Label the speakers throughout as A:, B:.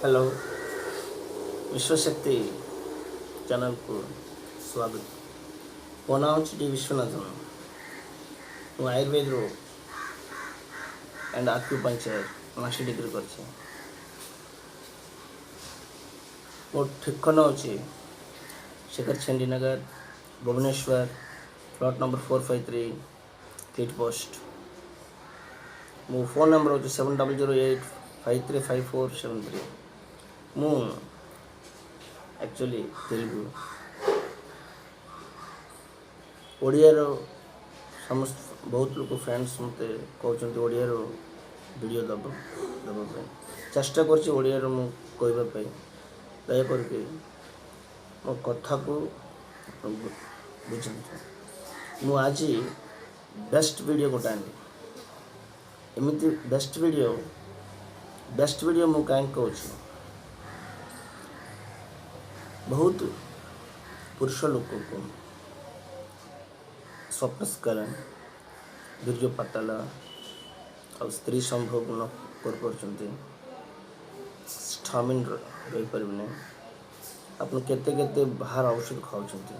A: Hello, ବିଶ୍ୱଶକ୍ତି ଚ୍ୟାନେଲକୁ ସ୍ୱାଗତ। ମୋ ନାଁ ହେଉଛି ଟି ବିଶ୍ୱନାଥନ। ମୁଁ ଆୟୁର୍ବେଦରୁ ଆଣ୍ଡ ଆକ୍ୟୁପଙ୍କଚର ମାଷ୍ଟର ଡିଗ୍ରୀ କରିଛି। ମୋ ଠିକଣା ହେଉଛି Shekhar Chandinagar, Bhubaneswar, plot number 453, KIIT post. ମୋ ଫୋନ୍ ନମ୍ବର ହେଉଛି 7008535473। ମୁଁ ଆକ୍ଚୁଆଲି ତେଲୁଗୁ, ଓଡ଼ିଆର ସମସ୍ତ ବହୁତ ଲୋକ ଫ୍ରେଣ୍ଡସ୍ ମୋତେ କହୁଛନ୍ତି ଓଡ଼ିଆର ଭିଡ଼ିଓ ଦେବା ପାଇଁ। ଚେଷ୍ଟା କରୁଛି ଓଡ଼ିଆର ମୁଁ କହିବା ପାଇଁ। ଦୟା କରିକି ମୋ କଥାକୁ ବୁଝନ୍ତୁ। ମୁଁ ଆଜି ବେଷ୍ଟ ଭିଡ଼ିଓ ଗୋଟେ ଆଣିଲି। ଏମିତି ବେଷ୍ଟ ଭିଡ଼ିଓ, ବେଷ୍ଟ ଭିଡ଼ିଓ ମୁଁ କାହିଁକି କହୁଛି? ବହୁତ ପୁରୁଷ ଲୋକକୁ ସ୍ୱପ୍ନସ୍ଖଳନ, ବୀର୍ଯ୍ୟ ପାତଳ ଆଉ ସ୍ତ୍ରୀ ସମ୍ଭୋଗ ନ କରିପାରୁଛନ୍ତି, ଷ୍ଟାମିନା ରହିପାରିବେ ନାହିଁ। ଆପଣ କେତେ କେତେ ବାହାର ଔଷଧ ଖାଉଛନ୍ତି।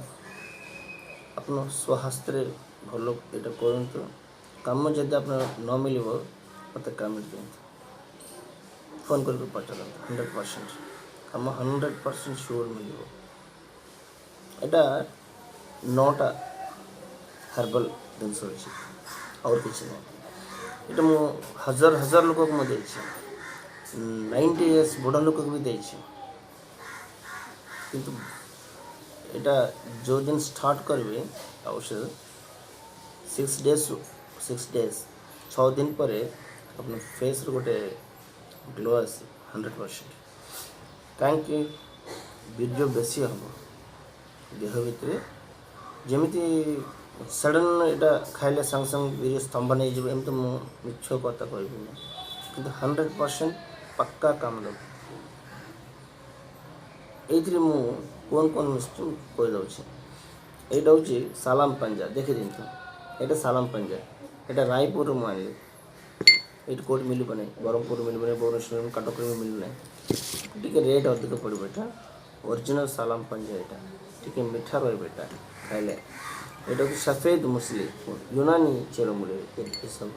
A: ଆପଣ ସ୍ୱହସ୍ତରେ ଭଲ ଏଇଟା କରନ୍ତୁ। କାମ ଯଦି ଆପଣ ନ ମିଳିବ, ମୋତେ କମେଣ୍ଟ ଦିଅନ୍ତୁ, ଫୋନ୍ କରିକି ପଚାରନ୍ତୁ। 100% କାମ, 100% ସିଓର ମିଳିବ। ଏଇଟା ନଅଟା ହାର୍ବାଲ ଜିନିଷ ଅଛି, ଆଉ କିଛି ନାହିଁ। ଏଇଟା ମୁଁ ହଜାର ହଜାର ଲୋକକୁ ମୁଁ ଦେଇଛି, 90 ଇୟର୍ସ ବୁଢ଼ା ଲୋକକୁ ବି ଦେଇଛି। କିନ୍ତୁ ଏଇଟା ଯେଉଁଦିନ ଷ୍ଟାର୍ଟ କରିବେ ଔଷଧ, 6 ଡେଜ୍, 6 ଡେଜ୍, 6 ଦିନ ପରେ ଆପଣ ଫେସ୍ରୁ ଗୋଟେ ଗ୍ଲୋ ଆସେ 100%। କାହିଁକି ବୀର୍ଯ୍ୟ ବେଶୀ ହେବ ଦେହ ଭିତରେ। ଯେମିତି ସଡ଼ନ୍ ଏଇଟା ଖାଇଲେ ସାଙ୍ଗେ ସାଙ୍ଗେ ବୀର୍ଯ୍ୟ ସ୍ତମ୍ଭନ ହେଇଯିବ, ଏମିତି ମୁଁ ମିଛ କଥା କହିବିନି, କିନ୍ତୁ 100% ପକ୍କା କାମ ଦେବ। ଏଇଥିରେ ମୁଁ କ'ଣ କ'ଣ ମିଶୁଛି କହିଦେଉଛି। ଏଇଟା ହେଉଛି ସାଲାମ ପଞ୍ଜା, ଦେଖିଦିଅନ୍ତୁ। ଏଇଟା ସାଲାମ ପଞ୍ଜା। ଏଇଟା ରାୟପୁରରୁ ମୁଁ ଆଣିଲି। ଏଇଠି କେଉଁଠି ମିଳିବ ନାହିଁ, ବ୍ରହ୍ମପୁର ମିଳିବ ନାହିଁ, ଭୁବନେଶ୍ୱର, କଟକରେ ବି ମିଳିବ ନାହିଁ। ଟିକେ ରେଟ୍ ଅଧିକ ପଡ଼ିବ। ଏଇଟା ଅରିଜିନାଲ୍ ସାଲାମ ପଞ୍ଜା। ଏଇଟା ଟିକେ ମିଠା ରହିବ ଏଇଟା ଖାଇଲେ। ଏଇଟା ହେଉଛି ସଫେଦ ମୁସଲି, ୟୁନାନି ଚେରମୂଳି ଏସବୁ।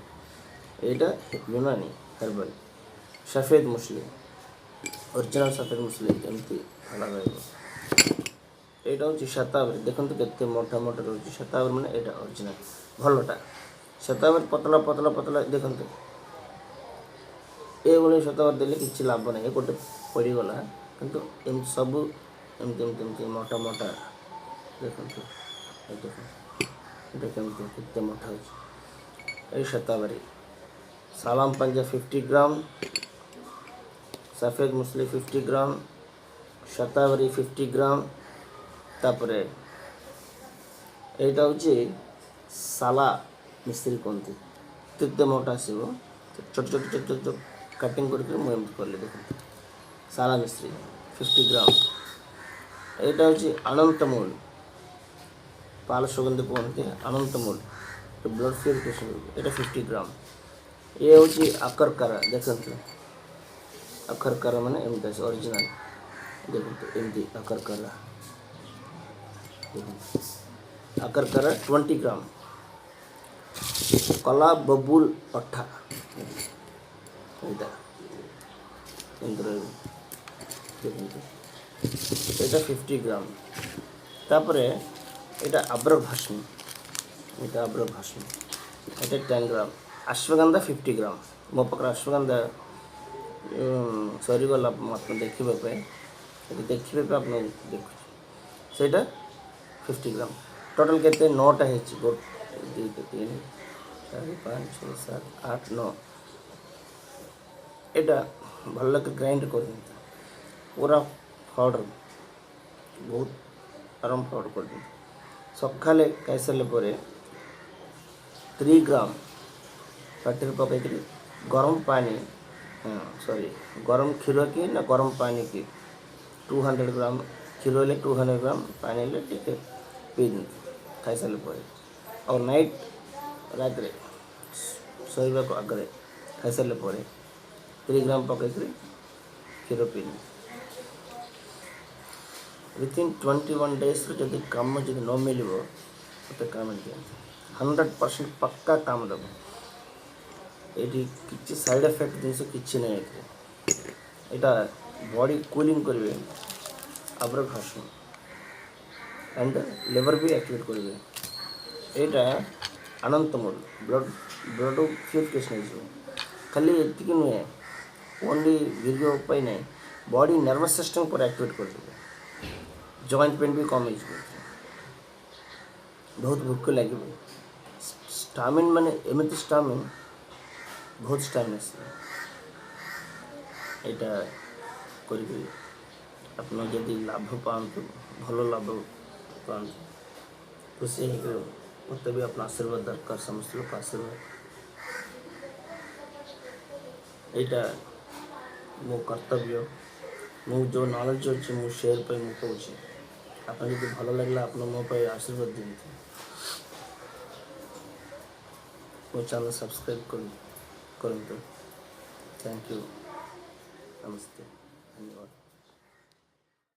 A: ଏଇଟା ୟୁନାନି ହେର୍ବାଲ ସଫେଦ ମୁସଲି, ଅରିଜିନାଲ୍ ସଫେଦ ମୁସଲି। ଏମିତି ଭଲ ରହିବ। ଏଇଟା ହେଉଛି ଶତାବରୀ। ଦେଖନ୍ତୁ କେତେ ମୋଟା ମୋଟା ରହୁଛି। ଶତାବରୀ ମାନେ ଏଇଟା ଅରିଜିନାଲ୍ ଭଲଟା। ଶତାବରୀ ପତଳା ପତଳା ପତଳା ଦେଖନ୍ତୁ। ଏଭଳି ଶତାବରୀ ଦେଲେ କିଛି ଲାଭ ନାହିଁ, ଗୋଟେ ପଡ଼ିଗଲା। କିନ୍ତୁ ଏମିତି ସବୁ ଏମିତି ଏମିତି ଏମିତି ମୋଟା ମୋଟା ଦେଖନ୍ତୁ। ଏ ଦେଖନ୍ତୁ, ଏଇଟା କେମିତି କେତେ ମୋଟା ହେଉଛି। ଏଇ ଶତାବରୀ, ସାଲାମ ପଞ୍ଜା 50 ଗ୍ରାମ, ସଫେଦ ମୁସଲି 50 ଗ୍ରାମ, ଶତାବରୀ 50 ଗ୍ରାମ। ତାପରେ ଏଇଟା ହେଉଛି ସାଲା ମିଶ୍ରି କୁହନ୍ତି। କେତେ ମୋଟା ଆସିବ, ଛୋଟ ଛୋଟ ଛୋଟ ଛୋଟ ଛୋଟ କଟିଂ କରିକି ମୁଁ ଏମିତି କଲି। ଦେଖନ୍ତୁ, ସାଲା ମିଶ୍ରି 50 ଗ୍ରାମ। ଏଇଟା ହେଉଛି ଅନନ୍ତମୂଲ, ପାଲ ସୁଗନ୍ଧି କୁହନ୍ତି। ଅନନ୍ତମୂଲ ବ୍ଲଡ଼ ପ୍ୟୁରିଫିକେସନ୍, ଏଇଟା 50 ଗ୍ରାମ। ଇଏ ହେଉଛି ଅକରକରା। ଦେଖନ୍ତୁ, ଅକରକରା ମାନେ ଏମିତି ଅଛି ଅରିଜିନାଲ୍। ଦେଖନ୍ତୁ, ଏମିତି ଅକରକରା। ଦେଖନ୍ତୁ, ଅକରକରା 20 ଗ୍ରାମ। କଲା ବବୁଲ ଅଠା, ଏଇଟା ଏମିତି ରହିବ। ଦେଖନ୍ତୁ, ଏଇଟା 50 ଗ୍ରାମ। ତାପରେ ଏଇଟା ଆବ୍ରକ ଭସ୍ମ। ଏଇଟା ଆବ୍ରକ ଭସ୍ମ, ଏଇଟା 10 ଗ୍ରାମ। ଅଶ୍ୱଗନ୍ଧା 50 ଗ୍ରାମ। ମୋ ପାଖରେ ଅଶ୍ୱଗନ୍ଧା ସରିଗଲା ଆପଣ ଦେଖିବା ପାଇଁ। ଏଠି ଦେଖିବେ ପାଇଁ ଆପଣ ଦେଖୁଛି। ସେଇଟା 50 ଗ୍ରାମ। ଟୋଟାଲ୍ କେତେ? ନଅଟା ହେଇଛି। ଗୋଟେ, ଦୁଇଟା, ତିନି, ଚାରି, ପାଞ୍ଚ, ଛଅ, ସାତ, ଆଠ, ନଅ। ଏଇଟା ଭଲକି ଗ୍ରାଇଣ୍ଡ କରିଦିଅନ୍ତୁ ପୁରା ପାଉଡ଼ର, ବହୁତ ନରମ ପାଉଡ଼ର କରିଦିଅନ୍ତୁ। ସକାଳେ ଖାଇସାରିଲା ପରେ 3 ଗ୍ରାମ ପାଟିରେ ପକାଇକିରି ଗରମ ପାଣି, ସରି, ଗରମ କ୍ଷୀର କି ନା ଗରମ ପାଣି କି, 200 ଗ୍ରାମ କ୍ଷୀର ହେଲେ, 200 ଗ୍ରାମ ପାଣି ହେଲେ ଟିକେ ପିଇ ଦିଅନ୍ତୁ ଖାଇସାରିଲା ପରେ। ଆଉ ନାଇଟ୍, ରାତିରେ ଶୋଇବାକୁ ଆଗରେ ଖାଇସାରିଲା ପରେ 3 ଗ୍ରାମ ପକାଇକିରି କ୍ଷୀର ପିଇନି। ୱିଥିନ୍ 21 ଡେଜ୍ରେ ଯଦି କାମ ଯଦି ନ ମିଳିବ, ମୋତେ କମେଣ୍ଟ ଦିଅନ୍ତୁ। 100% ପକ୍କା କାମ ଦେବ। ଏଇଠି କିଛି ସାଇଡ଼୍ ଏଫେକ୍ଟ ଜିନିଷ କିଛି ନାହିଁ ଏଥିରେ। ଏଇଟା ବଡି କୁଲିଂ କରିବେ ଅବ୍ରକ ଘାସ ଆଣ୍ଡ ଲିଭର ବି ଆକ୍ଟିଭେଟ୍ କରିବେ। ଏଇଟା ଅନନ୍ତମୂଲ, ବ୍ଲଡ଼ ପ୍ୟୁରିଫିକେସନ୍ ହେଇଯିବ। ଖାଲି ଏତିକି ନୁହେଁ, ଓନ୍ଲି ବୀର୍ଯ୍ୟ ପାଇଁ ନାହିଁ, ବଡି ନର୍ଭସ୍ ସିଷ୍ଟମ୍ ପୁରା ଆକ୍ଟିଭେଟ୍ କରିଦେବେ। ଜଏଣ୍ଟ ପେନ୍ ବି କମ୍ ହେଇଯିବ ଏଥିରେ। ବହୁତ ଭୋକ ଲାଗିବ, ଷ୍ଟାମିନା ମାନେ ଏମିତି ଷ୍ଟାମିନା, ବହୁତ ଷ୍ଟାମିନା ଆସିବ। ଏଇଟା କରିକି ଆପଣ ଯଦି ଲାଭ ପାଆନ୍ତୁ, ଭଲ ଲାଭ ପାଆନ୍ତୁ, ଖୁସି ହେଇକି ମୋତେ ବି ଆପଣ ଆଶୀର୍ବାଦ ଦରକାର, ସମସ୍ତ ଲୋକ ଆଶୀର୍ବାଦ। ଏଇଟା ମୋ କର୍ତ୍ତବ୍ୟ। ମୁଁ ଯେଉଁ ନଲେଜ ଅଛି, ମୁଁ ସେୟାର ପାଇଁ ମୁଁ କହୁଛି। ଆପଣ ଯଦି ଭଲ ଲାଗିଲା, ଆପଣ ମୋ ପାଇଁ ଆଶୀର୍ବାଦ ଦିଅନ୍ତୁ। ମୋ ଚ୍ୟାନେଲ୍ ସବସ୍କ୍ରାଇବ୍ କରନ୍ତୁ। Thank you, Namaste, ଧନ୍ୟବାଦ।